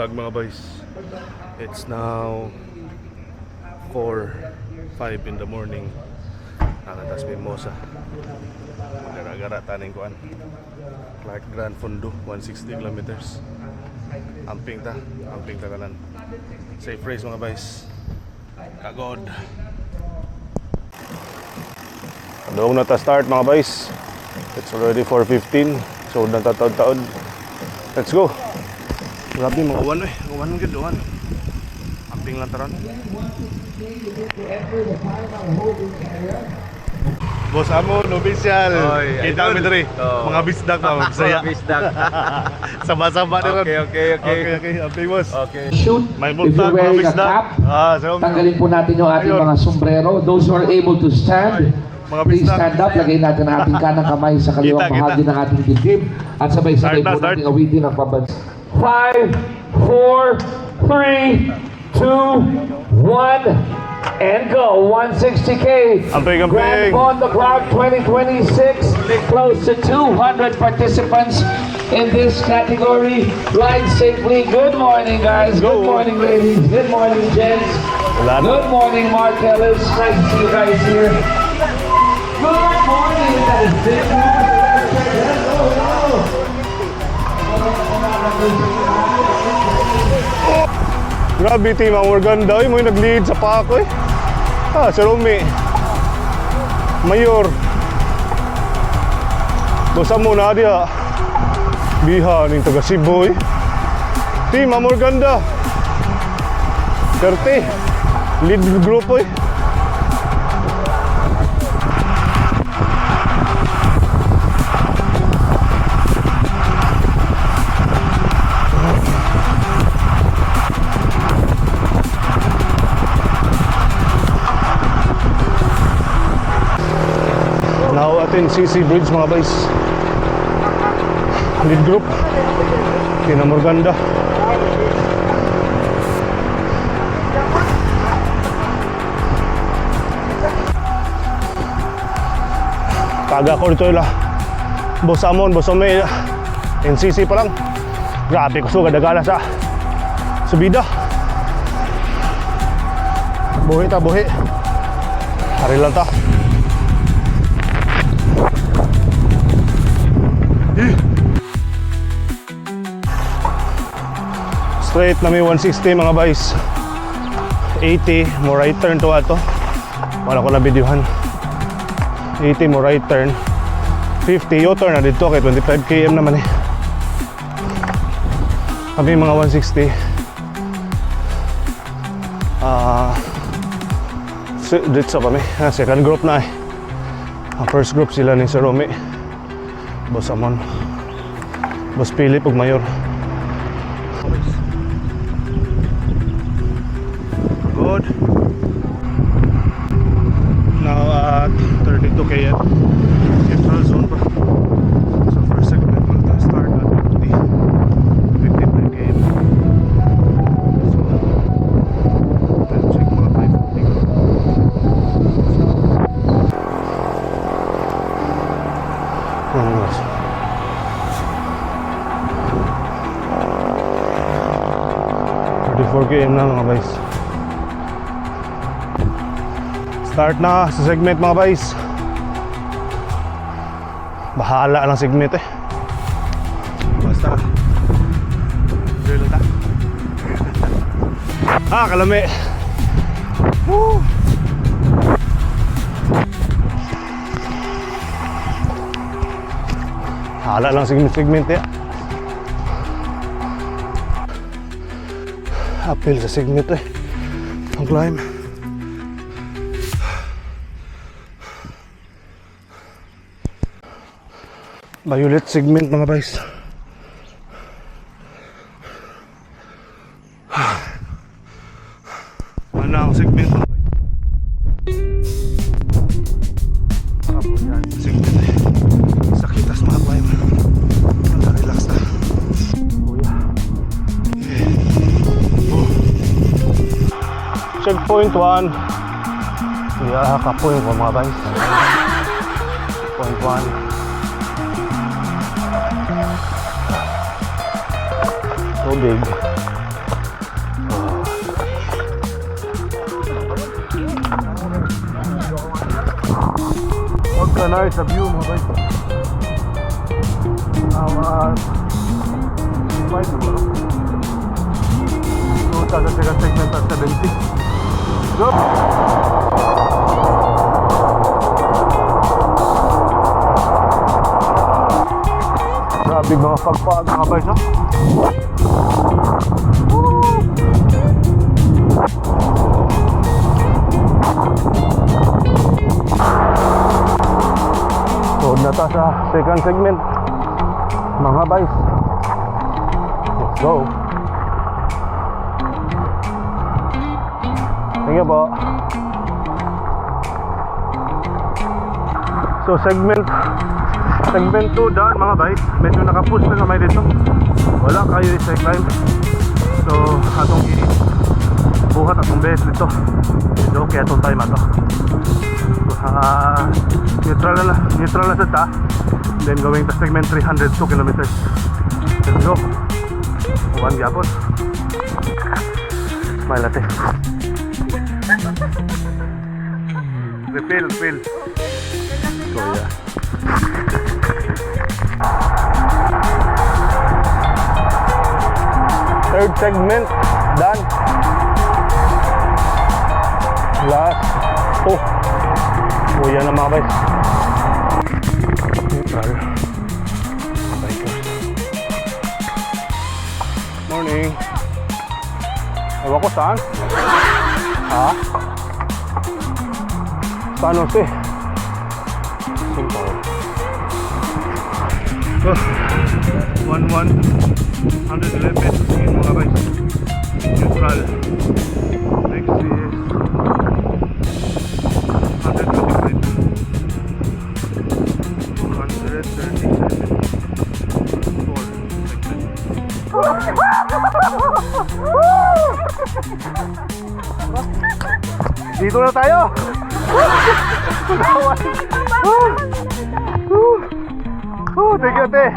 Buntag, mga boys. It's now 4, 5 in the morning. Nakatas Mimosa. Gara-gara taning kuan. Clark Gran Fondo, 160 kilometers. Amping ta, amping ta tanan. Safe race, mga boys. Kagod. Doon na ta start, mga boys. It's already 4:15. So na taon-taon. Let's go. Grabe mga uwan eh. Uwan gud, uwan. Amping lang taron. Boss Amon, official. Oy, Kita idol. mi diri. Oo. Mga bisdak pa, magsaya. Mga bisdak. Sama-sama ni ron. Okay. Okay. Amping, boss. Okay. Shoot. May If buntag, you're mga wearing a bisdak. cap, Ah, so, tanggalin po natin yung ating Ayun. mga sombrero. Those who are able to stand, Mga please bisdak. Stand up. Lagay natin ang ating kanang kamay sa kaliwang Kita, kita. bahagi ng ating dibdib. At sabay-sabay Start na, po start. natin awitin ang pambansa. 5, 4, 3, 2, 1, and go. 160K. Amping, amping. Grand Fondo Clark 2026. Close to 200 participants in this category. Ride safely. Good morning, guys. Go. Good morning, ladies. Good morning, gents. Wala na. Good morning, Mark Ellis. Nice to see you guys here. Good morning. That is big. Hello, hello. Grabe team ang Morganda. Uy, mo yung nag-lead sa pako eh. Ah, si Romy. Mayor. Basta mo na diha. Biha ning taga Cebu eh. Team Amorganda. 30. Lead group eh. Now at NCC Bridge, mga boys. Lead group. Team Amorganda. Kaga ko dito ila. Boss Amon, Boss Ome, NCC pa lang. Grabe ko sugad dagala sa subida. Buhi ta, buhi. Hari lang ta. Eh. Straight na may 160, mga boys. 80 mo right turn to ato. Wala ko na videohan. 80 mo right turn. 50 U-turn na dito kay 25 km naman eh. Kami mga 160. Ah, dito kami. Ah, second group na eh. Ang first group sila ni Sir Romy. Boss Amon. Boss Philip ug Mayor. Good. Now at 32 km. Central zone pa. So first segment will ta start at 50. 55 km. So time check mga 5:50. Ano oras? 34 km na, mga guys. Start na sa segment, mga guys. Bahala lang segment eh. Basta. Enjoy lang ta. Ah, kalami. Woo! Hala lang segment-segment eh. Uphill sa segment eh. Ang climb. Violet segment, mga guys. Ano ang segment, mga guys? Apo yan, segment eh. Sakit tas mga climb. Anda, relax na. Kuya. Oh. Checkpoint 1. Yeah, kapoy ko, mga guys. Point 1. Tubig. Kanay sa view, mga guys. Now, 5 na ba? So, sa second segment at 70. Go! Grabe mga pagpag, mga guys, no? Woo! So, na ta sa second segment, mga guys. Let's go. Thank you po. So segment 2 done, mga guys. Medyo nakapush na kamay dito. Wala kayo sa climb. So atong buhat atong best dito. Medyo okay atong time ato. Neutral na sa ta. Then going to segment, 302 kilometers. Let's go. Uwan gyapon. Smile, ate. Refill, refill. So yeah. Third segment done. Last two. Oh, yan na, mga guys. Neutral. Mga bikers. Morning. Ewan ko saan. Ha? San Jose. Simple. Oh, 1 1 111 yun, mga guys. Neutral. Next is 125, 237, 4 segment. Dito na tayo! Oh, oh, thank you, ate.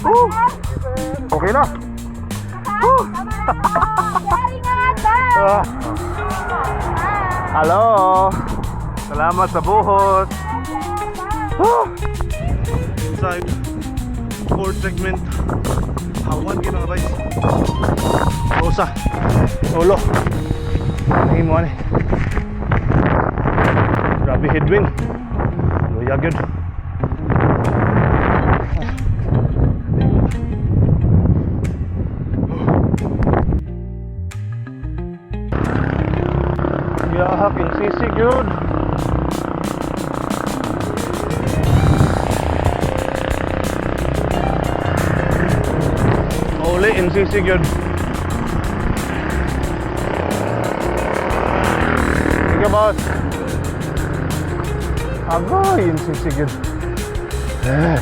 Oh, okay na. Oh. Ah. Hello. Salamat sa buhos. Oh. Inside fourth segment. Hawan gyud, mga guys. Rosa. Ulo. Tingin mo ani. Grabe headwind. Luya gyud. Ah. Yahak in CC gyud. Uli NCC gyud. Thank you, boss. Agoy, NCC gyud. Eh.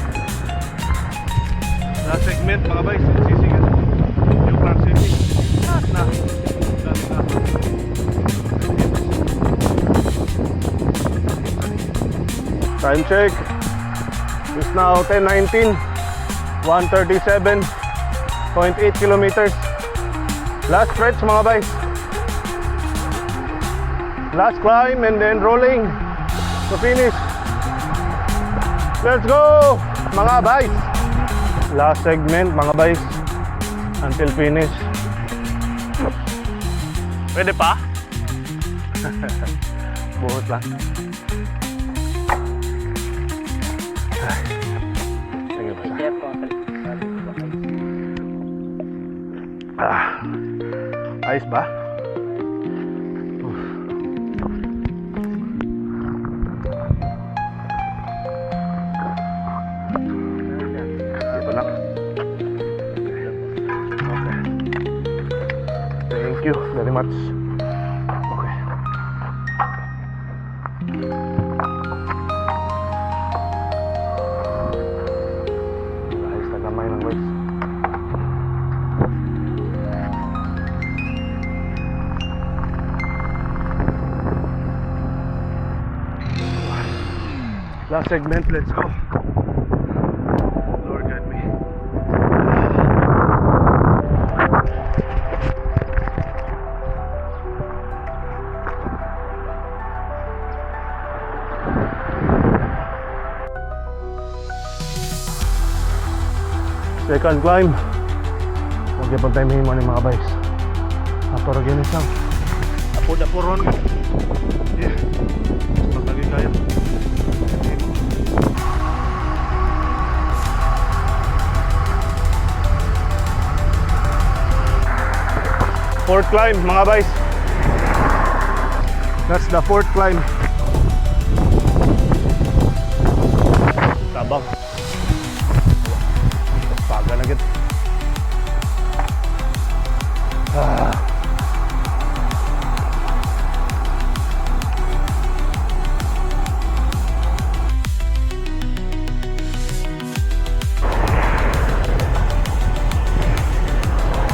Last segment, mga boys, NCC gyud. New Clark City. Na. Dami na. Time check. It's now 10:19. 137.8 kilometers. Last stretch, mga boys. Last climb and then rolling to finish. Let's go, mga boys. Last segment, mga boys. Until finish. Pwede pa? Buhot lang. Ay. Sige pa siya. Ah. Ayos ba? Oof. Dito na. Okay. Thank you very much. Okay. Ayos na gamay lang, guys. Last segment, let's go. Lord guide me. Second climb. Huwag yung time mo ni mga bays. Ato ra gyud isang. Apo ron. Yeah. Pagkagi kayo. Okay. Fourth climb, mga bays. That's the fourth climb. Tabang. Paga na gid. Ah.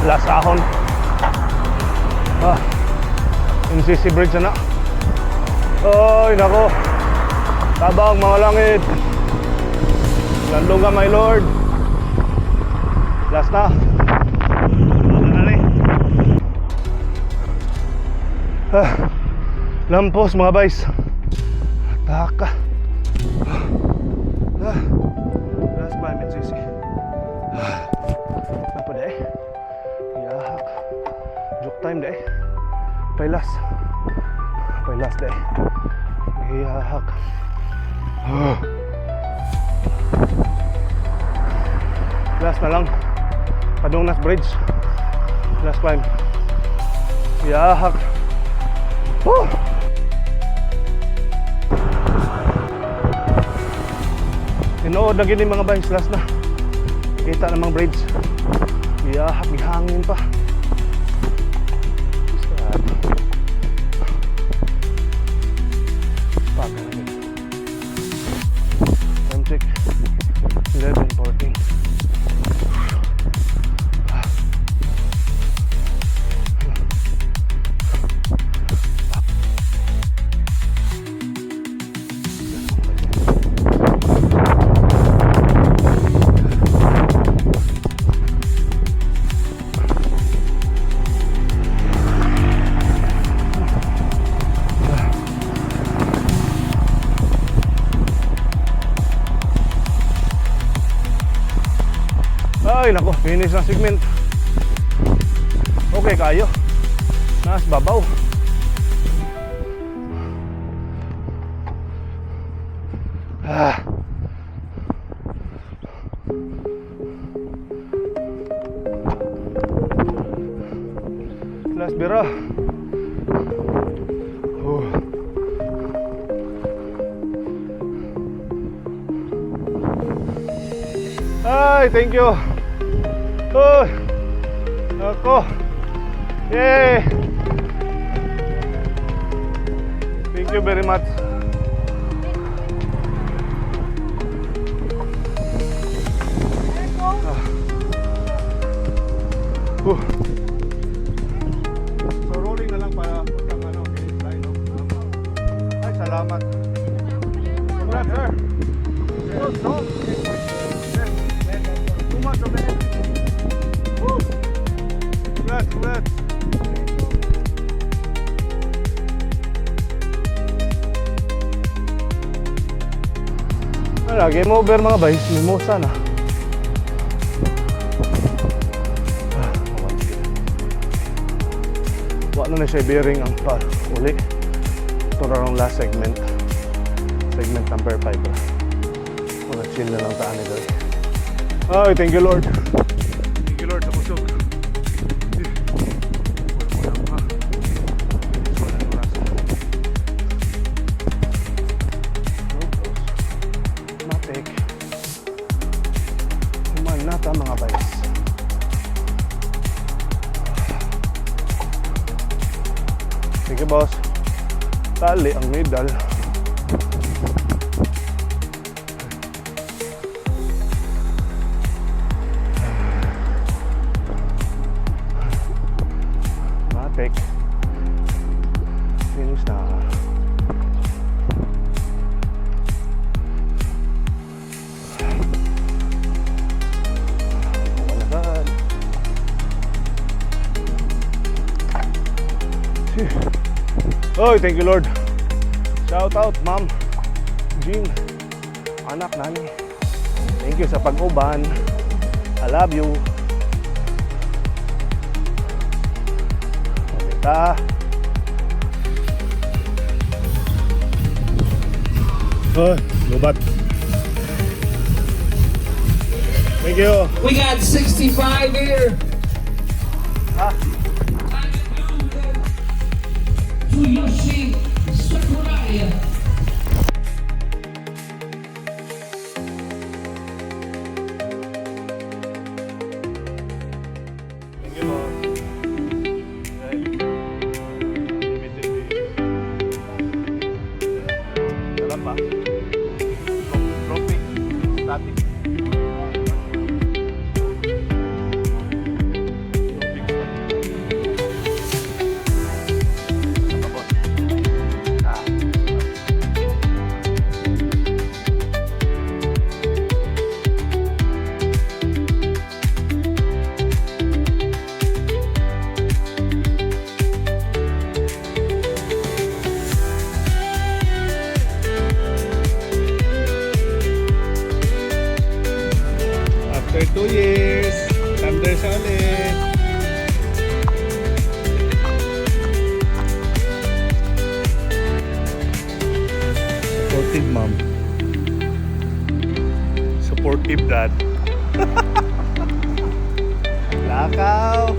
Last ahon. Ah. NCC Bridge na. Oy, nako. Tabang, mga langit. Landong ka, my lord. Last na. Wala na ni. Ah, lampos, mga bays. Taka. Ah, last climb, NCC. Ah, apa deh? Yahak. Joke time deh. Pailas. Pailas deh. Yahak. Ah. Last na lang. Padungnas Bridge. Last climb. Yahak. Woo! Tinuod na gini, mga bays, last na. Kita namang bridge. Yahak, gihangin pa. Basta. Paga na yun. Time check. 11:14. Ay, nako, finish na segment. Okay kayo. Nas babaw. Ah. Last bira. Oh. Ay, thank you. Oh. Ako. Yay. Thank you very much. Ah. So rolling na lang para puntang ano, finish line, no? Ay, salamat. Congrats, sir. So strong. Too much of energy. Woo! Congrats, congrats. Wala, game over, mga bays. Mimosa na. Ah, awan, sige. Wa na na siya bearing ang pa uli. Ito na ang last segment. Segment number 5. Mga chill na lang taan nito. Ay, thank you, Lord. Thank you, Lord, sa kusog. Eh, wala pa. Wala oras. Road. Matik. Human nata, mga bays. Sige, boss. Tali ang medal. Matik. Finish na. Wala ka. Phew. Oy, thank you, Lord. Shout out, Ma'am Jean. Anak nani. Thank you sa pag-uban. I love you. Okay ta. Ay, lubat. Thank you. We got 65 here. Ah. Tsuyoshi Sakurai. Thank you, boss. Right. Limited edition. Sarap pa. Tropic. Static. Tropic static. Sa kabot. Ah. After 2 years, Thunder siya ulit. Supportive mom. Supportive dad. Lakaw!